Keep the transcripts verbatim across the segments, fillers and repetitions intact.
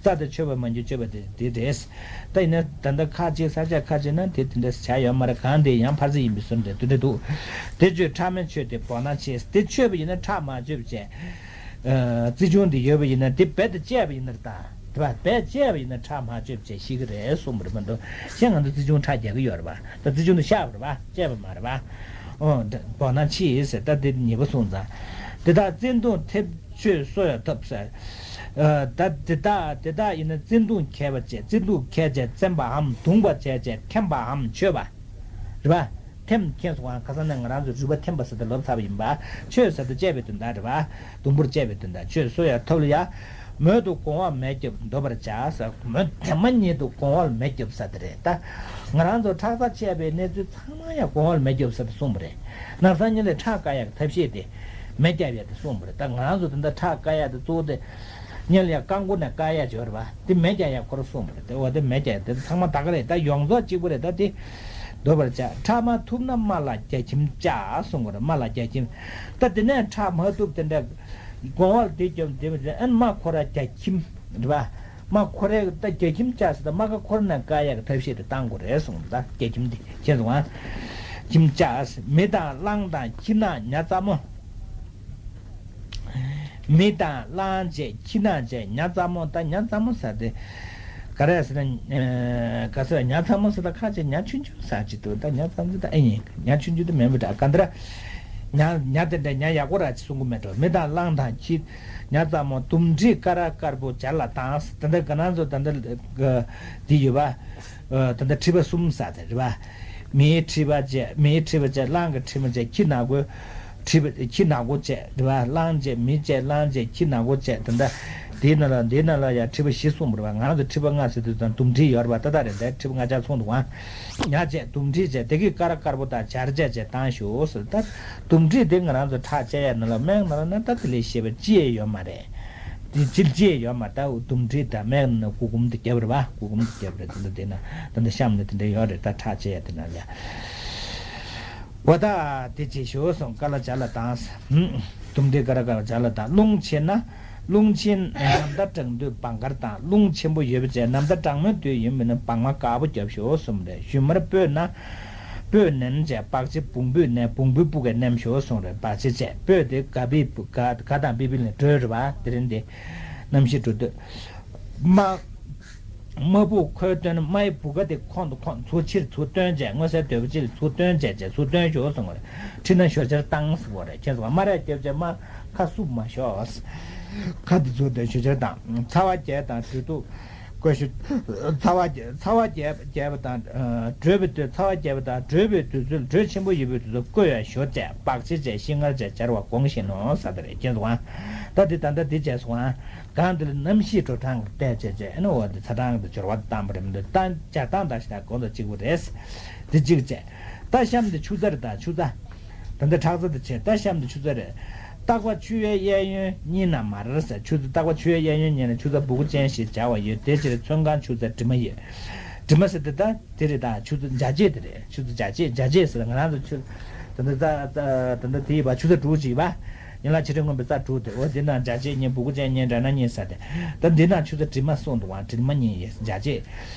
ས་དེ་མཆོད་པ་མ་འགྱུར་མཆོད་པ་དེ་དེ་རེད། ད་ཡིན་ན་ད་ལྟ་ཁ་ཅིག་ས་ཆ་ཁ་ཅིག་ན་དེ་དེ་འདྲ་བྱ་ཡོད་མ་རེད། གང་དེ་ཡང་ཕར་ཚིག་ཡིན་པའི་བཟོ་འདྲ་དེ་འདྲ་འདུག་དེ་ཆོས་ཕྲ་མོའི་ཆོས་དེ་བོར་ན་ཆེ། དེ་ཆོས་པ་ཡིན་ན་ཕྲ་མ་ཆོས་པ་བྱས། རྩིས་ཆུང་དེ་ཡོད་པ་ཡིན་ན་དེ་རྦད་དེ་བཅད་པ་ཡིན་ན་ད་དེ་བ་རྦད་བཅད་པ་ཡིན་ན་ཕྲ་མ་ཆོས་པ་བྱས་ཤེས་ཀྱི་རེད་གསུངས་པ་རེད་མ་གཏོགས། གཞན་ང་ཚོ་རྩིས་ཆུང་ཕྲ་རྒྱག་གི་ཡོད་རེད་པ། ད་རྩིས་ཆུང་དེ་བཤད་པ་རེད་པ། བཅད་པ་མ་རེད་པ། ཨོ་ད་བོར་ན་ཆེ་ཟེར། ད་དེ་ཉེས་པ་སོང་ཙང་། དེ་དག་བཙན་དུག་མཐེབ་ཆོས་གསོ་ཡང་ཐབས་ཟེར། ཨ་ད་དེ་དག་དེ་དག་ཡིན་ན་བཙན་དུག་མཁས་པ་བྱས། བཙན་དུག་མཁས་བྱས་བཙེམ་པའམ་བརྡུངས་པ་བྱས་བྱས་འཐེམ་པའམ་མཆོད་པ། རེད་པ། འཐེམ་མཁས་སོང་ང་། ཁ་སང་ནས་ང་རང་ཚོ་རུས་པ་འཐེམ་པ་ཟེར་ཏེ་ལབ་ཚར་བ་ཡིན་པ། མཆོད་ཟེར་ཏེ་བཅད་པའི་དོན་དག་རེད་པ། བརྡུང་པོར་བཅད་པའི་དོན་དག་ཆོས་གསོ་ཡང་ཐབས་ལ་ཡ། མོད་དུ་གོང་འོག་མེད་སྐྱབས་འདོར་བར་བྱ་ཟེར། མོད་དེ་མ་ཉིད་དུ་གོང་འོག་མེད་སྐྱབས་ཟེར་དེ་རེད་ད། ང་རང་ཚོ་ཁྲག་རྩ་ཆད་པའི་གནས་ཚུལ་ཚང་མ་ཡང་གོང་འོག་མེད་སྐྱབས་ཟེར་ཏེ་གསུངས་པ་རེད། ནགས་ཚང་ཉིད་ལས་ཁྲག་བཀག་ཡག་གི་ཐབས་ཤེས་དེ་མེ་བརྒྱབ་ཡག་དེ་གསུངས་པ་རེད། ད་ང་རང་ཚོ་དེ་འདྲ་ཁྲག་བཀག་ཡག་དེ་གཙོ་བོ་དེ་ཉིད་ལ་ཡང་རྐང་མགོ་ནས་བཀག་ཡག་ཅིག་ཡོད་རེད་པ། དེ་མེ་བརྒྱབ་ཡག་ཁོ་རང་གསུངས་པ་རེད། དེ་འོ་དེ་མེ་བརྒྱབ་ཡག་དེ་ཚང་མ་ད་ག་རེད། ད་ཡོངས་རྫོགས་གཅིག་པ་རེད། ད་དེ་འདོར་བར་བྱ། ཁྲག་མ་ཐུབ་ན་རྨ་ལ་རྒྱ་ཁྱིམ་བཅའ་གསུངས་པ་རེད། རྨ་ལ་རྒྱ་ཁྱིམ། ད་དེ་ནས་ཁྲག་མ་ཐུབ་དེ་འདྲ་གོང་འོག་དེ་སྐྱོབ་དེ་མི་ཚེ་ཨན་རྨ་ཁོ་ར་རྒྱ་ཁྱིམ་རེད་པ། རྨ་ཁོ་རའི་ད་རྒྱ་ཁྱིམ་བཅའ་ཟེར། ད་རྨ་ཁ་ཁོ་ར་ནས་བཀག་ཡག་གི་ཐབས་ཤེས་དེ་བཏང་དགོས་རེད་གསུངས། ད་རྒྱ་ཁྱིམ་དེ་མཁྱེན་སོང་ང་། ཁྱིམ་བཅའ། མི་དང་གླང་དང་ཁྱི་ནག་ཉ་ཙ་མོ། མི་དང་གླང་བཅས་ཁྱི་ནག་བཅས་ཉ་ཙ་མོ། ད་ཉ་ཙ་མོ་ཟེར་དེ་ག་རེ་ཟེར་ན། ཨ་ག་ཟེར། ཉ་ཙ་མོ་ཟེར་ད་ཁ་ཅིག་ཉ་ཆུང་ཆུང་ཟེར་གྱི་འདུག་ད་ཉ་ཙ་མོ་ཟེར་ད་ཨེ་ཡིན། ཉ་ཆུང་ཆུང་དེ་མིན་པ་འདྲ། ག་འདྲ་ཉ་ཉ་དེ་འདྲ་ཉ་ཡག་པོ་ར་ཅིག་གསུང་གི་མེད་འགྲོ། མི་དང་གླང་དང་ཁྱི། ཉ་ཙ་མོ། དུམ་གྲི་ཀ་ར་དཀར་པོ་སྦྱར་ལ་བཏང་། ད་ལྟ་ང་རང་ཚོ་ད་ལྟ་འདི་ཡོད་པ། ད་ལྟ་མཁྲིས་པ་གསུམ་ཟེར་དེ་རེད་པ། མིའི་མཁྲིས་པ་བཅས། མིའི་མཁྲིས་པ་བཅས། གླང་གི་མཁྲིས་པ་བཅས། ཁྱི་ནག་པོའི་མཁྲིས་པ། ཁྱི་ནག་པོ་བཅས་རེད་པ། གླང་བཅས། མི་བཅས། གླང་བཅས། ཁྱི་ནག་པོ་བཅས། ད་ལྟ་འདིའི་ནང་ལ། འདིའི་ནང་ལ་ཡང་མཁྲིས་པ་བཞི་གསུངས་པ་རེད་པ། ང་རང་ཚོ་མཁྲིས་པ་ལྔ་ཟེར་དུས་ཙང་དུམ་གྲི་ཡོད་རེད་པ། ད་ལྟ་རེད། འདིར་མཁྲིས་པ་ལྔ་ཆ་ཚང་འདུག་ཨང་། ཉ་བཅས་དུམ་གྲི་བཅས། དེ་གི་ཀ་ར་དཀར་པོ་དང་སྦྱར་བཅས་བཅས་བཏང་ཤོག་ཟེར། ད་དུམ་གྲི་དེ་ང་རང་ཚོ་ཁྲག་བཅད་ཡ་ནང་ལ། སྨན་ནང་ལ་ན་ད་དེ་ལས་ཤེས་པ་ཅི་ཡང་ཡོད་མ་རེད། དེ་ཅི་ཅི་ཡང་ཡོད་མ་རེད། ད་དུམ་གྲི་དང་སྨན་ནང་སྐུ་འབུམ་དེ་བརྒྱབ་རེད་པ། སྐུ་འབུམ་དེ་བརྒྱབ་རེད། ད་ལྟ་དེ་ན་ད་ལྟ་གཤམ་ནས་དེ་འདྲ་ཡོད་རེད། ད་ཁྲག་བཅད་ཡ་དེ་ན་ཡ། འོ་ད་དེ་བྱེད་ཤོག་གསུངས། ཀ་ར་སྦྱར་ལ་བཏང་། དུམ་གྲི་ཀ་ར་དཀར་པོ་སྦྱར་ལ་བཏང་། རླུང་ཆེ་ན། རླུང་ཆེན་ནམ་ཟླ་གྲང་དུས་བང་དཀར་བཏང་། རླུང་ཆེན་པོ་ཡོད་པ་བྱས། ནམ་ཟླ་གྲང་མོའི་དུས་ཡིན་པ་ན་བང་མ་དཀར་པོ་རྒྱབ་ཤོག་གསུངས་རེད། ཞུན་མར་སྤོས་ན། སྤོས་མནན་བྱས། བག་ཕྱེ་བོང་བུས་མནན། བོང་བུའི་སྤུ་གས་མནན་ཤོག་གསུངས་རེད། བག་ཕྱེ་བྱས། སྤོས་དེ་ག་པི་ག་ག་དང་པི་པི་ལ་དྲོད་རེད་པ། དེ་རིང་དེ་གནམ་གཤིས་དྲོ་དུས། རྨ། རྨ་སྦུག་ཁོལ་བཏོན། རྨའི་བུ་ག་དེ་ཁོང་དུ་ཁོང་། ཚུར་ཕྱིར་ཚུར་བཏོན་བྱས། མངོན་གསལ་དོད་པོ་ཅིག་ལ་ཚུར་བཏོན་བྱས་བྱས། ཚུར་བཏོན་ཤོག་གསུངས་པ་རེད། མཁྲིས་ན་ཞོ་སྦྱར་བཏང་ཟེར་བ་རེད། ཁྱེད་ཚོ་རྨ་རས་རྒྱབ་བྱས་རྨ་ཁ་བསུབ་མ་ཤོག་ཁ་དེ་ཚུར་བཏོན་ཞོ་སྦྱར་བཏང་། ཚ་བ་རྒྱས་དང་དྲོད་ཐུག་བཀོལ་ཞོ། ཚ་བ་རྒྱས། ཚ་བ་རྒྱས་རྒྱས་པ་དང་། དྲོད་པའི་དུས། ཚ་བ་རྒྱས་པ་དང་དྲོད་པའི་དུས་ཚོད། དྲོད་ཆེན་པོ་ཡོད་པའི་དུས་ཚོད་བཀོལ་ཡ་ཞོ་བཅས་བག་ཕྱེ་བཅས་ཤིང་མངར་བཅས་སྦྱར་བ་དགོངས་བཞིན་ནོ་ཟེར་དེ་རེད། ཁྱེད་ཚོ་ཨང་། ད་དེ་ད་ལྟ་དེ་བྱས་སོང་ཨང་། གང་འདིར་གནམ་གཤིས་དྲོ་གྲང་གི་བལྟས་བྱས་བྱས། ཨ་ནི་འོ་འདི་ཚ་གྲང་གི་སྦྱོར་བ་བཏང་པ་རེད་མི་འདུག་ད་སྦྱར་སྟངས་དང་ཞེ་དྲག་གོང་དང་གཅིག་པ་རེད། འདི་གཅིག་བྱས། ད་གཤམ་འདི་ཆུ་རྩྭ་རེད། ད་ཆུ་རྩྭ། ད་འདི་ཁྲག་རྩ་འདི་བྱས། ད་གཤམ་འདི་ཆུ་རྩྭ་རེད། རྟག་པ་ཆུ་ཡོས་གཡས་གཡོན་གཉིས་ན་མར་ཟེར། ཆུ་རྩྭ་རྟག་པ་ཆུ་ཡོས་གཡས་གཡོན་གཉིས་ན། ཆུ་རྩྭ་སྦུ་གུ་ཅན་ཞེས་བྱ་བ་ཡོད། དེ་ཕྱིར་ཚོན་གང་ཆུ་རྩྭ་དྲི་མ་ཡོད། དྲི་མ་ཟེར་དེ་ད། དེ་རེད། ད་ཆུ་ཚོད་འཇའ་ཆས་དེ་རེད། ཆུ་ཚོད་འཇའ་ཆས། འཇའ་ཆས་ཟེར་ང་རང་ཚོ་ཆུ། ད་ལྟ་ད་ད་ད་ལྟ་དེ་ཡིན་པ། ཆུ་ཚོད་དྲུག་ཅིག་ཡིན་པ། ཡན་ལག་ཆེ་ཕྲ་མངོན་པའི་རྩ་དྲུག་དེ། འོ་དེ་ནང་འཇའ་ཆས་གཉིས། སྦུ་གུ་ཅན་གཉིས། སྦྲ་ནག་གཉིས་ཟེར་དེ། ད་འདི་ནང་ཆུ་ཚོད་དྲི་མ་གསུངས་འདུག་པ། དྲི་མ་གཉིས་ཡིན། འཇའ་ཆས།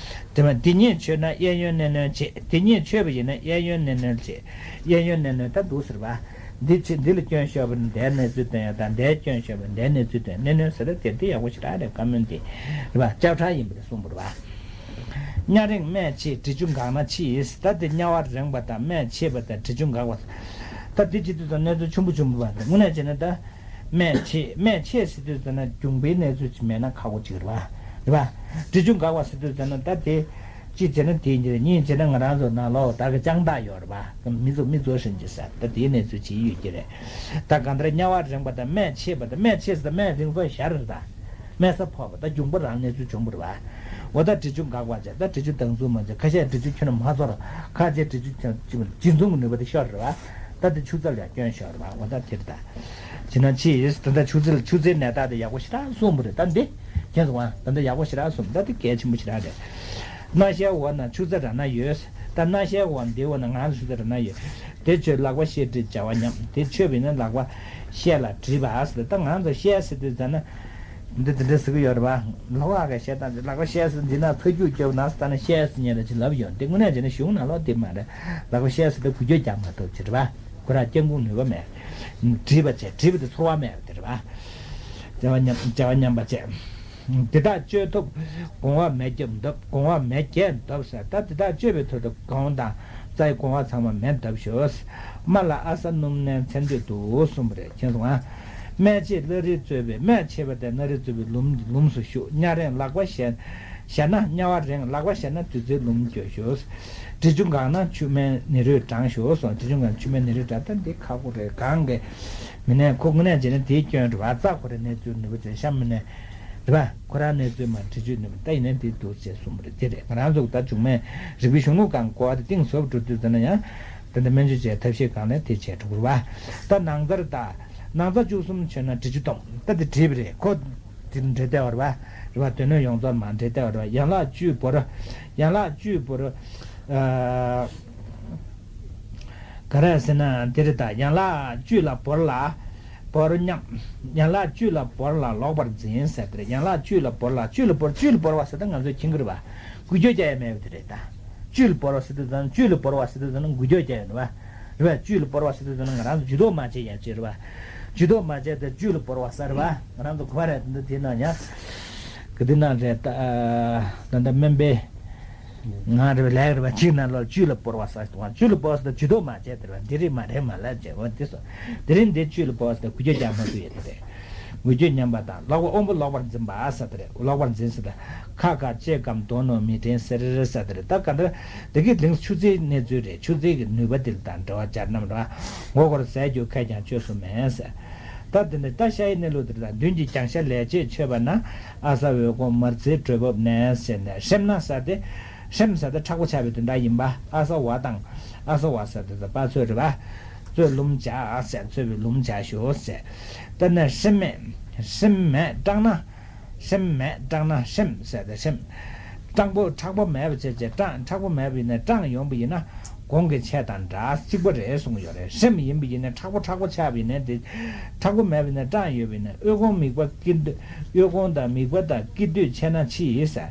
དྲི་མ་འདི་གཉིས་ཆོད་ན་གཡས་གཡོན་གནོན་གནོན་བྱེད། དེ་གཉིས་ཆོད་པ་ཡིན་ན་གཡས་གཡོན་གནོན་གནོན་བྱེད། གཡས་གཡོན་གནོན་གནོན་ད་འདུག་ཟེར་བ། འདི་ཆེ། འདི་ལ་སྐྱོན་ཤོར་བ་ན་འདིར་གནོན་ཚུལ་སྟོན་ཡ་དང་། འདིར་སྐྱོན་ཤོར་བ་ན་འདིར་གནོན་ཚུལ་སྟོན། གནོན་གནོན་ཟེར་ན་དེ་འདི་ཡག་པོ་ཞེ་དྲག་རེད། བཀའ་མོལ་འདི་རེད་པ། ལྕགས་ཁྲ་ཡིན་པ་རེད་གསུངས་པ་རེད་པ། གཉའ་རེངས་སྨད་ཆེ། དྲི་ཆུ་འགགས་ན་འཆི་ཟེར། ད་དེ་གཉའ་བ་རེངས་པ་དང་སྨད་ཆེ་བ་དང་དྲི་ཆུ་འགགས་པ། ད་དེ་བྱེད་དུས་ཙམ་གནས་ཚུལ་ཆེན་པོ་ཆེན་པོ་བ་དེ་དངོས་གནས་བྱས་ན་ད་སྨད་ཆེ། སྨད་ཆེ་ཟེར་དུས་ཙམ་ན་གྱོང་པའི་གནས་ཚུལ་ཅིག་མེད་ན་ཁག་པོ་ཅིག་རེད་པ། རེད་པ། དྲི་ཆུ་འགགས་པ་ཟེར་དུས་ཙམ་ན་ད་དེ། གཅིག་བྱས་ན་དེ་ཡིན་གྱི་རེད། གཉིས་བྱས་ན་ང་རང་ཚོ་ནང་ལོགས་ད་གི་དཔྱང་ཐག་ཡོད་རེད་པ། མི་ཚོ་མི་ཚོ་བཞིན་གྱི་ས་ད་དེའི་གནས་ཚུལ་ཅིག་ཡོད་ཀྱི་རེད། ད་གང་ལྟར་གཉའ་བ་རེངས་པ་དང་སྨད་ཆེ་བ་དང་། སྨད་ཆེ་ཟེར་ད་སྨད་རེངས་པ་ཞར་རེད་ད། སྨད་ས་ཕོག་པ་ད་གྱོང་པོ་རང་གནས་ཚུལ་བྱུང་བ་རེད་པ། འོ་ད་དྲི་ཆུ་འགགས་པ་བྱས། ད་དྲི་ཆུ་དྭངས་འཛུལ་མ་བྱས། ཁ་ཤས་དྲི་ཆུ་ཁྱོན་ནས་མ་ཚོར། ཁ་ཤས་དྲི་ཆུ་ཁྱོན་ཅི་འཛུམ་གྱི་ནུས་པ་དེ་ཤོར་རེད་པ། ད་དེ་ཆུ་རྩྭ་ལ་ཡང་སྐྱོན་ཤོར་རེད་པ། འོ་ད་དེ་རེད་ད། བྱས་ན་ཅི་ཡིན། ད་ལྟ་ཆུ་རྩྭ་ལ། ཆུ་རྩྭའི་ནད་རྟགས་དེ་ཡག་པོ་ཞེ་དྲག་གསུངས་པ་རེད། ད་འདི་ཁྱེད་ཚོ་ཨང་། ད་ལྟ་ཡག་པོ་ཞེ་དྲག་གསུངས། ད་འདི་གལ་ཆེན་པོ་ཞེ་དྲག་རེད། སྣ་ཤལ་འོག་ན་ཆུ་རྩྭ་ར་ན་ཡོད། ད་སྣ་ཤལ་འོག་འདི་འོག་ན་ང་ཚོ་ཆུ་རྩྭ་ར་ན་ཡོད། དེ་ཆོས་ལག་པ་བཤལ་བྲིས་བྱ་བ་ཉམས། དེ་ཆོས་པ་ཡིན་ན་ལག་པ་བཤལ་ལ་བྲིས་པ་ཟེར། ད་ང་ཚོ་བཤལ་ཟེར་དུས་ཙམ་ན། འདི་དེ་འདྲ་ཟེར་གི་ཡོད་རེད་པ། ལྷག་པ་ག་བཤད་སྟངས་དེ་ལག་པ་བཤད་ཟེར་འདི་ན་ཚ་རྒྱུག་རྒྱབ་ན་ལྟ་ན་བཤད་ཟེར་ཉེ་རེ་ཅི་ལབ་ཡོད་འདི་དངོས་གནས་བྱས་ན་གཞུང་ནང་ལོགས་དེ་མ་རེད། ལག་པ་བཤད་ཟེར་དེ་འགུལ་སྐྱོད་རྒྱག་མ་ཐུབ་ཅི་རེད་པ། ཁོ་རང་སྐྱབས་ཁུངས་ནུས་པ་མེད། བྲིས་པ་བྱས་བྲིས་པ་དེ་ཚོར་བ་མེད་པ་དེ་རེད་པ། བྱ་བ་ཉམས་བྱ་བ་ཉམས་པ་བྱས། དེ་དག་གཅོད་ཐུབ། དགོངས་པ་མེད་རྒྱབ་འདབ། དགོངས་པ་མེད་རྒྱས་འདབ་ཟེར་ད་དེ་དག་གཅོད་པའི་ཐོག་ཏུ་གང་དང་། རྩ་ཡི་དགོངས་པ་ཚང་མ་མེད་འདབ་ཞོག་སྨྲ་ལ་ཨ་གསར་སྣུམ་བསྣན་མཚན་ཐོས་འདུག་གསུངས་པ་རེད་མཁྱེན་སོང་ང་། སྨད་ཆེས་བླ་རི་རྩོད་པའི་སྨད་ཆེས་པ་དེ་བླ་རི་རྩོད་པའི་ལུམས་ལུམས་སུ་ཞུགས། དམྱལ་རེངས་ལག་པ་བཞར་བཞར་ན་དམྱལ་བ་རེངས། ལག་པ་བཞར་ན་བདུད་རྩིའི་ལུམས་སྐྱོ་ཞོག་དྲི་ཆུ་འགགས་ན་ཆུ་སྨན་ནི་རོས་དྲང་ཞོག་སོང་། དྲི་ཆུ་འགགས་ན་ཆུ་སྨན་ནི་རོས་དྲང་ད་འདི་ཁག་པོ་རེད་གང་གི་མི་ནས་ཁོ་དངོས་གནས་བྱས་ན་དེའི་སྐྱོན་རེད་བ། རྩ་ཁོ་རེ་གནས་ཚུལ་ནུས་པ་བྱས་ཤ་མི་ནས་རེད་བ། ཁོ་རང་གནས་ཚུལ་མ་དྲི་ཆུ་ནུས་པ་ད་ཡིན་ན་འདི་འདུག་ཅེས་གསུངས་པ་རེད། དེ་རེད་ང་རང་ཚོ་ད་བྱུང་མེད་རིག་པའི་གཞུང་ལུགས་གང་གོ་བ་དེ་གཏིང་ཟབ་འགྲོ་དུས་ཙམ་ན་ཡང་། དེ་འདྲ་སྨན་བཅོས་བྱས་ཐབས་ཤེས་གང་ལས་དེ་བྱས་འགྲོ་དགོས་རེད་བ། ད་ནང་རྩར་ད། ནང་རྩ་བཅུ་གསུམ་བྱོན་ན་དྲི་ཆུ་སྟོང་ད་དེ་བྲིས་པ་རེད་ཁོ། དེ་འདྲ་བལྟས་པ་རེད་བ། རེད་བ་དོན་སྣོད་ཡོངས་རྫོགས་མ་འདྲ་བལྟས་པ་རེད་བ། ཡན་ལག་བཅུས་བོར། ཡན་ལག་བཅུས་བོར། ཨ། ག་རེ་ཟེར་ན་འདི་རེད་ད། ཡན་ལག་བཅུ་ལ་བོར་ལ། བོར་མཉམ། ཡན་ལག་བཅུ་ལ་བོར་ལ་ལོག་པར་འཛིན་ཟེར་དེ་རེད། ཡན་ལག་བཅུ་ལ་བོར་ལ་བཅུ་ལ་བོར་བཅུ་ལ་བོར་བ་ཟེར་ད་ང་ཚོས་མཁྱེན་གྱི་རེད་བ། འགུལ་སྐྱོད་རྒྱག་ཡ་མེད་པ་དེ་རེད་ད། བཅུ་ལ་བོར་བ་ཟེར་དུས་ཙམ་བཅུ་ལ་བོར་བ་ཟེར་དུས་ཙམ་འགུལ་སྐྱོད་རྒྱག་ཡ་རེད་བ། རེད་བ། བཅུ་ལ་བོར་བ་ཟེར་དུས་ཙམ་ང་རང་ཚོ་ཇུས་གཏོགས་མ་བྱེད་ཡ་ཅེས་རེད་བ། ཇུས་གཏོགས་མ་བྱས་ཏེ་བཅུ་ལ་བོར་བ་ཟེར་བ། ང་རང་ཚོ་གོ་བ་རེད་འདི་དེ་ན་ཡ། གི་འདི་ན་རེད་ད། ད་ལྟ་སྨན་པའི། ང་རེད་བ་ལས་རེད་བ་གཅིག་ན་ལོ་བཅུ་ལ་བོར་བ་ཟེར་དུས་བཅུ་ལ་བོར་བ་ཟེར་ཏེ་ཇུས་གཏོགས་མ་བྱས་ཏེ་རེད་བ་འདི་རེད་མ་རེད་མ་ལབ་བྱས་འོ་འདི་སོ། དེ་རིང་འདི་བཅུ་ལ་བོར་བ་ཟེར་ཏེ་འགུལ་སྐྱོད་རྒྱག་མ་ཐུབ་ཡོད་དེ་རེད། འགུལ་སྐྱོད་ཉམས་པ་དང་ལོག་པ་དབང་པོ་ལོག་པར་འཛིན་པ་ཟེར་དེ་རེད། ལོག་པར་འཛིན་ཟེར་ད། ཁ་ཁ་ལྕེ་སྐམ་དོན་ནོ་མི་དྲན་ཟེར་ཟེར་དེ་རེད་ད་ག་འདིར། དེ་གི་གླིང་ཆུ་རྩིའི་གནས་ཚུལ་རེད། ཆུ་རྩི་གི་ནུས་པ་དེ་དང་འབྲེལ་བ་སྦྱར་རྣམས་རེད་བ། མགོ་སྐོར་ཟས་རྒྱུ་ཁད་ཀྱང་བཅོས་སུ་མེད་ཟེར། ད་དེ་འདྲ་ད་ཤ་ཡི་གནས་ལུགས་དེ་དང་མདུན་གྱི་རྒྱང་ཤ་ལས་བྱེད་མཆོད་པ་ན། ཨ་ས་འོད་སྐོང་མར་ཚེ་དྲོད་འབབ་ནས་ཟེར་ནས་ཧྲེམ་ན་ཟེར་ཏེ། ཧྲེམ་ཟེར་ཏེ་མཁྲེགས་པོ་ཆགས་པའི་དོན་དག་ཡིན་པ་ཨ་ས་བ་དང་། ཨ་ས་བ་ཟེར་ཏེ་ད་པ་ཚོད་རེད་བ། ཚོད་ལུམ་བྱ་ཟེར་ཚོད་པའི་ལུམ་བྱ་ཞོ་ཟེར། ད་ནས་ཧྲེམ་མེད་ཧྲེམ་མེད་སྐྲག་ན། ཧྲེམ་མེད་སྐྲག་ན་ཧྲེམ་ཟེར་ཏེ་ཧྲེམ། སྐྲག་པོ་མཁྲེགས་པོ་མེད་པ་བྱས་བྱས་སྐྲག་མཁྲེགས་པོ་མེད་པ་ཡིན་ན་སྐྲག་ཡོང་པ་ཡིན་ན་གོང་གི་ཆས་དང་འདྲ་གཅིག་པ་རེད་གསུངས་ཡོད་རེད། ཧྲེམ་ཡིན་པ་ཡིན་ན་མཁྲེགས་པོ་མཁྲེགས་པོ་ཆགས་པ་ཡིན་ན་དེ། མཁྲེགས་པོ་མེད་པ་ཡིན་ན་སྐྲག་ཡོད་པ་ཡིན་ན་དབུལ་ཕོངས་དམིགས་པ་སྐྱིད་འདོད་དབུལ་ཕོངས་དང་དམིགས་པ་དང་སྐྱིད་འདོད་ཆེ་ན་ཕྱི་ཡིན་ཟེར།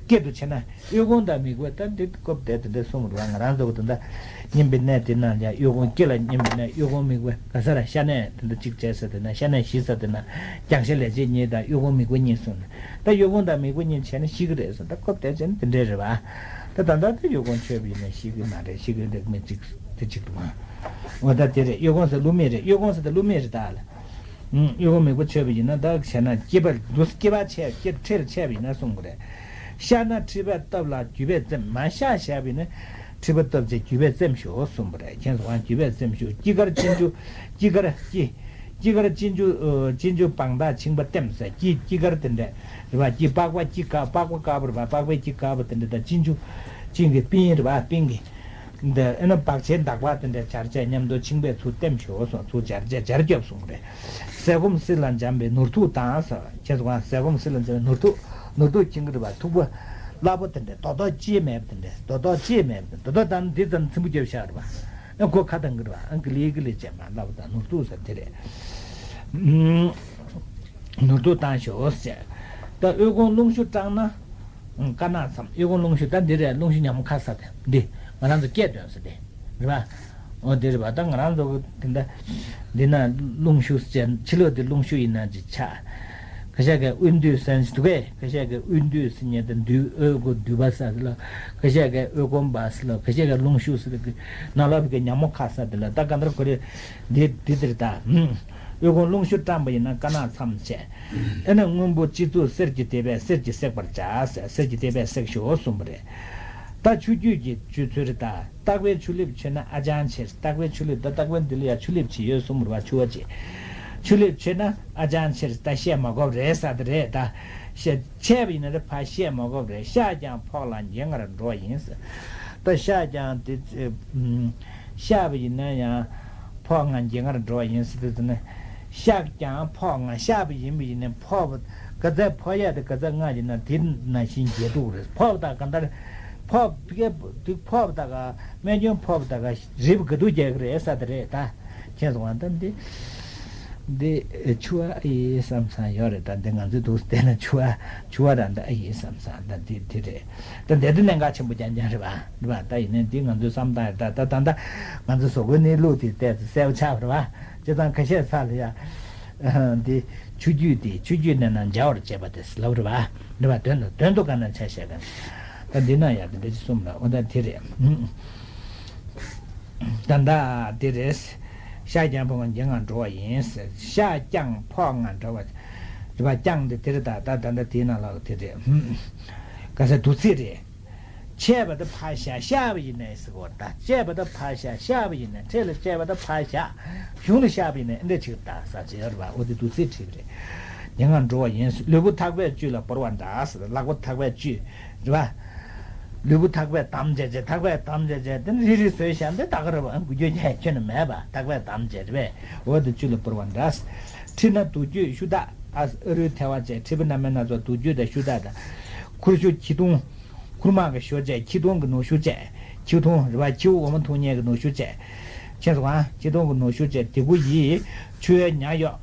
སྐྱིད་དུ་ཆེ་ན། དབུལ་ཕོངས་དང་དམིགས་པ་ད་འདི་སྐབས་དེ་དེ་འདྲ་གསུངས་རུང་ང་རང་ཚོ་གི་དེ་འདྲ་སྙིམ་པའི་གནས་དེ་ནང་ལ་དབུལ་ཕོངས་སྐྱིད་ལ་སྙིམ་པའི་གནས་དབུལ་ཕོངས་དམིགས་པ་ག་ས་ར་ཤ་གནད་དེ་འདྲ་གཅིག་བྱས་ས་དེ་ན་ཤ་གནད་བཞི་ས་དེ་ན་རྒྱང་ཤ་ལས་བྱེད་གཉིས་དང་དབུལ་ཕོངས་དམིགས་པ་གཉིས་གསུངས་ནས་ད་དབུལ་ཕོངས་དང་དམིགས་པ་གཉིས་བྱས་ན་ཤི་གི་རེད་གསུངས། ད་སྐབས་དེ་བྱས་ན་དེ་འདྲས་རེད་བ། ད་ད་ལྟ་དེ་དབུལ་ཕོངས་ཆོད་པ་ཡིན་ན་ཤི་གི་མ་རེད། ཤི་གི་རེད་མི་གཅིག་དེ་གཅིག་ཏུ་མ་འོ་ད་དེ་རེད། དབུལ་ཕོངས་ཟེར་བསླུ་མེད་རེད། དབུལ་ཕོངས་ཟེར་ད་བསླུ་མེད་རེད་ད་ལ། ཨུམ། དབུལ་ཕོངས་དམིགས་པ་ཆོད་པ་ཡིན་ན་ད་བྱས་ན་སྐྱེས་པ་འདུ་སྐྱེས་པ་ཆད་སྐྱེས་ཁྲེལ་ཆད་པ་ཡིན་ན་གསུང་གི་རེད། བཤགས་ན་མཁྲིས་པ་བཏབ་ལ་རྒྱུས་པས་བཙེམ། མ་བཤགས་བཤགས་པ་ཡིན་ན་མཁྲིས་པ་བཏབ་བྱས་རྒྱུས་པས་བཙེམ་ཤོག་གསུངས་པ་རེད། མཁྱེན་སོང་ང་། རྒྱུས་པས་བཙེམ་ཤོག་སྐྱི་དཀར་གཅིན་ཆུ། སྐྱི་དཀར་སྐྱི། སྐྱི་དཀར་གཅིན་ཆུ། ཨོ། གཅིན་ཆུ་བང་དག་ཆིང་པ་ལྟེམ་ཟེར་སྐྱི་སྐྱི་དཀར་དེ་འདྲས་རེད་བ། སྐྱི་པགས་པ་སྐྱི་དཀར་པགས་པ་དཀར་པོ་རེད་བ། པགས་པའི་སྐྱི་དཀར་པོ་དེ་འདྲས་དང་གཅིན་ཆུ། གཅིན་གྱི་པིན་རེད་བ། པིན་གྱི། འདི་ཨེ་ན་བག་ཕྱེ་འདག་པ་དེ་འདྲ་སྦྱར་བྱས་མཉམ་དུ་ཆིང་པས་ཚུར་ལྟེམ་ཤོག་གསུངས། ཚུར་སྦྱར་བྱས་སྦྱར་རྒྱབ་གསུངས་པས། ཟས་སྐོམ་བསིལ་ལ་འཇམ་པའི་ནོར་ཐུག་དང་ཟེར། ཁྱེད་ཚོ་གང་ཟས་སྐོམ་བསིལ་ལ་འཇམ་པའི་ནོར་ཐུག་ནོར་ཐུག་ཁྱིང་གི་རེད་བ། ཐུག་པ་སླ་པོ་དེ་འདྲ་རྡོག་རྡོག་ཅི་མེད་པ་དེ་འདྲ་རྡོག་རྡོག་ཅི་མེད་པ་དེ་རྡོག་རྡོག་དང་འདི་ཙམ་ཚིམ་པོ་རྒྱབ་ཤག་རེད་བ། ཨ་ཁོ་ཁ་དང་གི་རེད་བ། ཨ་གི་ལི་གི་ལི་བྱས་མ་སླ་པོ་དང་ནོར་ཐུག་ཟེར་དེ་རེད། ནོར་ཐུག་བཏང་ཤོག་ཟེར། ད་དབུལ་ཕོངས་རླུང་ཤུགས་སྐྲག་ན། དཀར་ནག་མཚམས་དབུལ་ཕོངས་རླུང་ཤུགས་ད་འདི་རེད། རླུང་ཤུགས་ཉམས་ཁ་ས་དེ་འདི་ང་རང་ཚོ་སྐད་འདོན་ས་དེ་རེད་བ། འོ་དེ་རེད་བ། ད་ང་རང་ཚོ་གི་དེ་འདྲ་འདི་ན་རླུང་ཤུགས་ཟེར་ཕྱི་ལོགས་དེ་རླུང་ཤུགས་ཡིན་ན་ཅི་ཆགས། ཁ་ཤས་ཀྱི་དབུལ་འདུས་ཟེར་ཞིག་འདུག་གས། ཁ་ཤས་ཀྱི་དབུལ་འདུས་ཟེར་ཉེ་དེ་འདུས་དབུལ་གོ་འདུས་པ་ས་དེ་ལ། ཁ་ཤས་ཀྱི་དབུལ་གོམས་པ་ཟེར་ལ། ཁ་ཤས་ཀྱི་རླུང་ཤུགས་ཟེར་ལ་གི་ནང་ལོགས་ཀྱི་ཉ་མོ་ཁ་ས་དེ་ལ་ད་ག་འདྲ་གོ་རེ་འདི་འདི་དེ་རེད་ད། དབུལ་ཕོངས་རླུང་ཤུགས་སྐྲག་པ་ཡིན་ན་དཀར་ནག་མཚམས་བྱས། ཨེ་ན་སྔོན་པོ་སྤྱི་གཙུག་གསེར་གྱི་ཐེབས་པས་གསེར་གྱིས་བསྲེག་པར་བྱ་ཟེར། གསེར་གྱི་ཐེབས་པས་བསྲེག་ཤོག་གསུངས་པ་རེད། ད་ཆུ་རྒྱུས་ཀྱི་ཆུ་ཚུལ་རེད་ད། རྟག་པའི་ཆུ་ལེབ་མཆོད་ན་ཨ་ཅང་ཆེར། རྟག་པའི་ཆུ་ལེབ་ད་རྟག་པའི་འདི་ལ་ཡ་ཆུ་ལེབ་ཅིག་ཡོད་གསུངས་པ་རེད་བ། ཆུ་བ་ཅིག་ཆུ་ལེབ་མཆོད་ན་ཨ་ཅང་ཆེར་ད་བཤད་མ་དགོས་རེད་ས་དེ་རེད་ད། བཤད་ཆད་པ་ཡིན་ན་རེད་ཕ་བཤད་མ་དགོས་རེད། བཤགས་ཀྱང་ཕོག་ལ་འགྱེལ་ངར་འགྲོ་བ་ཡིན་ཟེར། ད་བཤགས་ཀྱང་དེ་བཤགས་པ་ཡིན་ན་ཡང་ཕོག་ང་འགྱེལ་ངར་འགྲོ་བ་ཡིན་ཟེར་དུས་ཙམ་ནས། བཤགས་ཀྱང་ཕོག་ང་བཤགས་པ་ཡིན་པ་ཡིན་ན་ཕོག་པ་ག་ཚད་ཕོག་ཡ་དེ་ག་ཚད་ང་ཡིན་ན་དེ་ནང་བཞིན་འགྱེལ་འགྲོ་གི་རེད། ཕོག་པ་དང་ག་འདྲ་ཕོག་པ་དེ་ཕོག་པ་དང་ག་རྨས་སྐྱོན་ཕོག་པ་དང་ག་རིལ་བུ་ག་དུས་རྒྱག་གི་རེད་ས་དེ་རེད་ད། མཁྱེན་སོང་བ་ད་འདི། འདི་ཆུ་བ་ཨེ་ཡིན་བསམ་བསམ་ཡོད་རེད། ད་འདི་ང་ཚོའི་འདུག་བལྟས་ན་ཆུ་བ་ཆུ་བ་ར་འདི་ཨེ་ཡིན་བསམ་བསམ། ད་འདི་འདི་རེད། ད་འདི་འདི་གནད་འགག་ཆེན་པོ་རྐྱང་རྐྱང་རེད་པ། རེད་པ། ད་ཡིན་ནའི་འདི་ང་ཚོའི་བསམ་སྟངས་རེད། ད་ད་ད་ད་ང་ཚོའི་བཟོ་བཀོད་གནས་ལུགས་དེ་བལྟས་ཚེ་གསལ་པོ་ཆགས་པ་རེད་པ། བྱས་ཙང་ཁ་ཤས་ཚ་ལ་ཡ། འདི་ཆུ་རྒྱུད་དེ་ཆུ་རྒྱུད་ནས་ན་འཇའ་བར་བྱེད་པ་དེ་ལབ་རེད་པ། རེད་པ། དོན་དུ་དོན་དུ་ག་ན་ཆ་བཤད་ག་ན། ད་འདི་ན་ཡ་དེ་འདྲ་ཅིག་གསུངས་ལ། འོ་ད་དེ་རེད། ད་ད་དེ་རེད། ཤར་རྒྱང་འཕགས་མ་འཇིགས་དངངས་འགྲོ་བ་ཡིན། ཤར་རྐྱང་འཕགས་ལྔ་འགྲོ་བ། རེད་པ། རྐྱང་དེ་དེ་རེད། ད་ད་ད་ད་དེའི་ནང་ལ་དེ་རེད། ག་ས་བསྡུ་ཚིག་རེད། ཆད་པ་དེ་ཕར་བཞག་བཞག་པ་ཡིན་ནའི་ཟེར་གོ། ད་བཅད་པ་དེ་ཕར་བཞག་བཞག་པ་ཡིན་ནའི། འཕྲལ་ལ་བཅད་པ་དེ་ཕར་བཞག་གཞུང་ལ་བཞག་པ་ཡིན་ནའི་འདི་འདྲ་ཅིག་ད་ས་ཅི་ཡོད་རེད་པ། འོ་དེ་བསྡུ་ཚིག་བྲིས་པ་རེད། ཉེ་ངར་འགྲོ་བ་ཡིན། ལུས་པོ་ཐག་པས་གཅོད་ལ་བོར་བ་འདྲ་ཟེར། ལག་པ་ཐག་པས་གཅོད། རེད་པ། ལུས་པོ་ཐག་པས་བསྡམས་བྱས་བྱས། ཐག་པས་བསྡམས་བྱས་བྱས། དེ་ནི་རིལ་རིལ་བཟོས་བཞག་འདི་ད་ག་རེད་པ། འགུལ་སྐྱོད་རྒྱག་ཡ་ཁྱོན་ནས་མེད་པ། ཐག་པས་བསྡམས་བྱས་རེད་པས། འོ་དེ་གཅོད་ལ་བོར་བ་འདྲ། མཁྲིས་ན་དུག་སྐྱོད་ཤུ་དག་ཨ། ཨ་རུའི་ཐལ་བ་བཅས་མཁྲིས་པ་སྣ་མིན་སྣ་ཚོགས་དུག་སྐྱོད་དང་ཤུ་དག་དང་། ཁུར་ཤུ་ཁྱི་ལྟུང་། ཁུར་མང་གི་ཤོ་བཅས་ཁྱི་ལྟུང་གི་ནུ་ཤུ་བཅས། ཁྱི་ལྟུང་། རེད་པ། ཁྱེའུ་འོ་མ་འཐུང་མཁན་གྱི་ནུ་ཤུ་བཅས། མཁྱེན་སོང་ཨ། ཁྱི་ལྟུང་གི་ནུ་ཤུ་བཅས་དེ་གུ་ཡིས་ཆུ་བའི་ཉ་གཡོགས།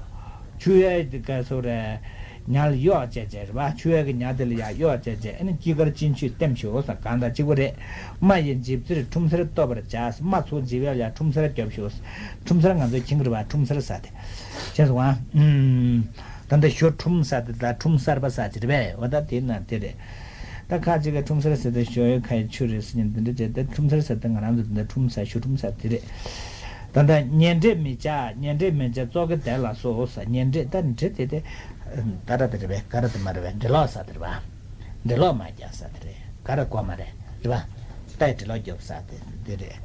ཆུ་བའི་ག་སོ་རེད། ཉ་ལ་གཡོགས་བྱས་བྱས་རེད་པ། ཆུ་བའི་གི་ཉ་དེ་ལ་ཡ་གཡོགས་བྱས་བྱས། ཨ་ནི་སྐྱི་དཀར་སྤྱིན་ཆུས་ལྟེམ་ཤོག་ཟེར། གང་དང་གཅིག་པ་རེད། རྨ་ཡི་འཇིབ་རྩེར་ཁྲུམ་སེར་གཏོད་པར་བྱ། རྨ་ཚུར་འཇིབ་ཡ་ལ་ཡ་ཁྲུམ་སེར་རྒྱོབ་ཤོག་ཟེར། ཁྲུམ་སེར་ང་ཚོས་མཁྱེན་གི་རེད་པ། ཁྲུམ་སེར་ཟེར་དེ། མཁྱེན་སོང་ཨ། ཨུམ། ད་ལྟ་ཞོ་ཁྲུམ་ཟེར་དེ་ད་ཁྲུམ་གསར་པ་ཟེར་གྱི་རེད་པས། འོ་ད་དེ་ན་དེ་རེད། ད་ཁ་ཅིག་གིས་ཁྲུམ་སེར་ཟེར་དེ་ཞོ་ཡོད་ཁ་ཡི་ཆུ་རེད་ཟེར་མཁན་འདི་འདྲ་བྱས་ཏེ། ཁྲུམ་སེར་ཟེར་དེ་ང་རང་ཚོ་འདི་འདྲ་ཁྲུམ་ཟེར་ཞོ་ཁྲུམ་ཟེར་དེ་རེད། ད་ལྟ་ཉེ་འབྲེལ་མི་བྱ། ཉེ་འབྲེལ་མི་བྱ་བཙོག་གེ་དེ་ལ་སོགས་ཟེར། ཉེ་འབྲེལ་ད་འབྲེལ་དེ་དེ་ད་ར་དེ་རེད་པས། ག་ར་དེ་མ་རེད་པས། འབྲེལ་ལོག་ཟེར་དེ་རེད་པ། འབྲེལ་ལོག་མ་རྒྱག་ས་དེ་རེད། ག་རེ་གོ་མ་རེད། རེད་པ། ལྟའི་འབྲེལ་ལོག་རྒྱོབ་ས་དེ་དེ་རེད།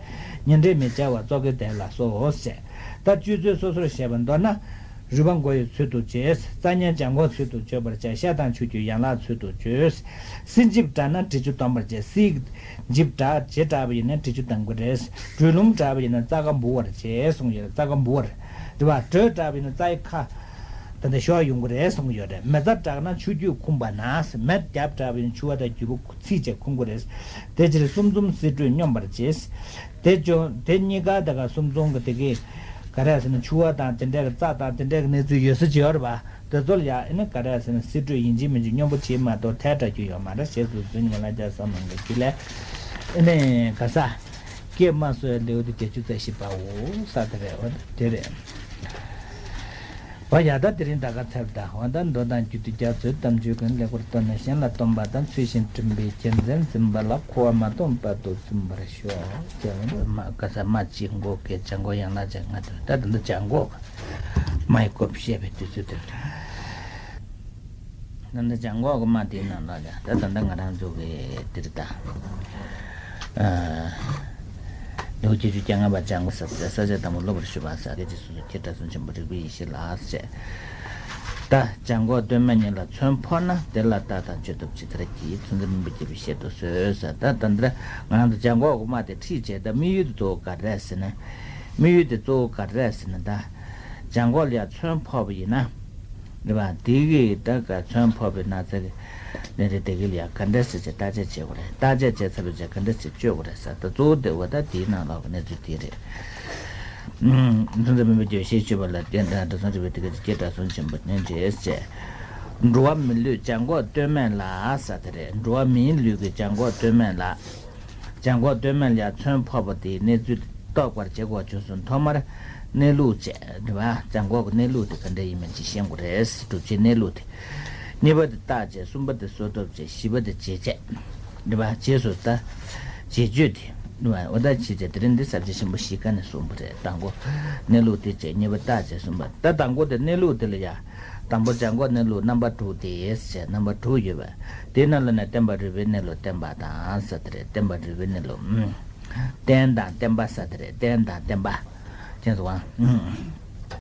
ཉེ་འབྲེལ་མི་བྱ་བ་བཙོག་གེ་དེ་ལ་སོགས་ཟེར། ད་སྤྱོད་ཚུལ་སོ་སོར་བཤད་པ་མདོར་ན། རུས་པ་མགོ་ཡི་ཚུལ་དུ་བྱེད། རྩ་ཉེ་བྱ་མགོ་ཚུལ་དུ་བྱེད་པར་བྱ། ཤ་དང་ཆུ་རྒྱུས་ཡན་ལག་ཚུལ་དུ་བྱེད། སྲིན་འཇིབ་དྲགས་ན་དྲི་ཆུ་འདོམས་པར་བྱེད། སྲིན་འཇིབ་དྲགས་བྱེ་དྲགས་པ་ཡིན་ན་དྲི་ཆུ་འདོམས་དགོས་རེད། དྲོད་རླུང་དྲགས་པ་ཡིན་ན་རྩ་ཁ་འབུ་བར་བྱེད་གསུངས་ཡོད། རྩ་ཁ་འབུ་བར། རེད་པ། དྲོད་དྲགས་པ་ཡིན་ན་རྩ་ཡི་ཁ། ད་ལྟ་ཤོར་ཡོང་གི་རེད་གསུངས་ཡོད་རེད། མེ་བཙའ་དྲགས་ན་ཆུ་རྒྱུས་འཁུམས་པ་ན། མེ་རྒྱབ་དྲགས་པ་ཡིན་ན་ཕྱུ་པ་དང་རྒྱུས་པ་ཚིག་བཅས་འཁུམ་གི་རེད། དེ་ཕྱིར་གསུམ་འཛོམས་སྲིད་དྲོད་སྙོམས་པར་བྱེད། དེ་ཅོ་དེ་གཉིས་ཀ་དེ་ག་གསུམ་འཛོམས་ཀྱི་དེ་གི་ག་རེ་ཟེར་ན་ཕྱུ་པ་དང་དེ་འདྲའི་རྩ་དང་དེ་འདྲའི་གནས་ཚུལ་ཡོད་ས་ཅིག་ཡོད་རེད་པ། དེ་ཚོ་ལ་ཡ་ཨེ་ནི་ག་རེ་ཟེར་ན་སྲིད་དྲོད་ཡིན་གཅིག་མིན་གཅིག་སྙོམས་པོ་བྱེད་མ་གཏོགས་ཐལ་དྲགས་རྒྱུ་ཡོད་མ་རེད། ཞེས་སོགས་རྫུན་ངན་ལ་རྒྱ་བསམ་ནང་གི་རྒྱུ་ལས། ཨེ་ནི་ག་ས། སྐྱེས་མ་གསོ་བའི་ལེའུ་སྟེ་བརྒྱད་ཅུ་རྩ་བཞི་པའོ། ས་དེ་རེད། འོ་དེ་རེད། བ་ཡ་ད་དེ་རིང་ད་ག་ཚར་ད། འོ་ད་མདོ་དང་རྒྱུད་སྡེ་རྒྱ་མཚོའི་གཏམ་རྒྱུད་ཀུན་ལེགས་པར་བསྟོད་ནས་གཞན་ལ་སྟོན་པ་དང་ཚུལ་བཞིན་སྒྲིམ་པའི་རྒྱལ་མཚན་འཛིན་པ་ལ་འཁོར་བ་མ་སྟོངས་བར་དུ་འཛིན་པར་ཤོག་ཅེས་མ་ག་ས་མ་གཅིག་འགོག་གི་བྱ་འགོག་ཡན་ལག་བཅས་ལྔ་དེ་ད་དེ་འདི་བྱ་འགོག་མ་ཡི་སྐོར་བཤད་པའི་དུས་ཚོད་དེར། ད་ལྟ་བྱ་འགོག་གི་མ་དེའི་ནང་ལ་ཡ་ད་ད་ལྟ་ང་རང་ཚོ་གི་དེར་ད། ལེའུ་བརྒྱད་ཅུ་གྱ་ལྔ་པ་བྱ་འགོག་ཟབ་ཟེར། ས་བཅད་དང་པོ་སློབ་པར་ཞུ་བ་ཟེར། སྐད་ཅིག་སོ་སོ་ཁྱེད་སྒྲ་གསུང་ཆེན་པོ་རིག་པའི་ཡེ་ཤེས་ལགས་ཟེར། ད་བྱ་འགོག་སྟོད་སྨད་གཉིས་ལ་མཚོན་ཕོག་ན་དེ་ལ་རྟགས་དང་བཅུད་དུ་ཇི་ལྟར་བགྱི། མཚོན་ཚུལ་སྨིན་པ་བརྒྱད་པའི་བཤད་དུ་གསོལ་ཟེར། ད་ད་འདིར་ང་རང་ཚོ་བྱ་འགོག་གི་མ་དེ་ཁྲིད་བྱས། ད་དམིགས་ཡུལ་དེ་གཙོ་བོ་ག་རེ་རེད་ཟེར་ན། དམིགས་ཡུལ་དེ་གཙོ་བོ་ག་རེ་རེད་ཟེར་ན། ད་བྱ་འགོག་ལ་ཡ་མཚོན་ཕོག་པ་ཡིན་ན། རེད་པ། དེ་གི་ད་ག་མཚོན་ཕོག་པའི་ན་ཚ་གི་ནད་རིགས་དེ་གི་ལ་ཡ་ག་འདྲ་ཟེར་བྱས་བརྟག་དཔྱད་བྱེད་དགོས་རེད། བརྟག་དཔྱད་བྱས་ཚར་བའི་རྗེས་ག་འདྲ་ཟེར་བཅོས་དགོས་རེད་ཟེར། ད་གཙོ་བོ་དེ་འོ་ད་དེའི་ནང་ལོགས་ཀྱི་གནས་ཚུལ་དེ་རེད། མཚོན་ཚུལ་སྨིན་པ་བརྒྱད་པའི་བཤད་ཆོས་པ་ལ་བརྟེན་ད་སྒྲ་གསུང་རིག་པའི་དེ་ག་ཅིག་སྐྱེ་སྒྲ་གསུང་ཆེན་པོ་ནན་བྱེད་ཅེས། འགྲོ་བ་མི་ལུས་བྱ་འགོག་སྟོད་སྨད་ལ་ཟེར་དེ་རེད། འགྲོ་བ་མིའི་ལུས་ཀྱི་བྱ་འགོག་སྟོད་སྨད་ལ། བྱ་འགོག་སྟོད་སྨད་ལ་ཡ་མཚོན་ཕོག་པ་དེའི་གནས་ཚུལ་རྟོགས་པར་བྱེད་དགོས་བྱུང་སོང་། ཐོག་མར་གནས་ལུགས་བྱས་རེད་པ། བྱ་འགོག་གི་གནས་ལུགས་དེ་ག་འདྲ་ཡིན་མིན་ཅིག་ཤེས་དགོས་རེད། སྒྲུབ་བྱེད་གནས་ལུགས་དེ། གཉིས་པ་དེ་བརྟག་བྱས། གསུམ་པ་དེ་བཟོད་ཐབས་བྱས། བཞི་པ་དེ་བྱེད་བྱེད་རེད་པ། རྗེས་སུ་ད་བྱེད་སྤྱོད་དེ་རེད་པ། འོ་ད་བྱེད་བྱེད་དེ་རིང་འདི་ས་བཅད་ཆེན་པོ་བཞི་ཀ་ནས་གསུངས་པ་རེད། དང་པོ་གནས་ལུགས་དེ་བྱས། གཉིས་པ་བརྟག་བྱས། གསུམ་པ་ད་དང་པོ་དེ་གནས་ལུགས་དེ་ལ་ཡ། དང་པོ་བྱ་འགོག་གནས་ལུགས་རྣམ་པ་དྲུག་སྟེ་ཟེར། རྣམ་པ་དྲུག་ཡོད་པ། དེའི་ནང་ལ་ནས་བརྟེན་པ་རུས་པའི་གནས་ལུགས་བསྟན་པ་དང་ཟེར་དེ་རེད། བརྟེན་པ་རུས་པའི་གནས་ལུགས། ཨུམ། རྟེན་དང་བརྟེན་པ་ཟེར་དེ་རེད། རྟེན་དང་བརྟེན་པ། ཅན་སུ་ཝང་། ཨུམ།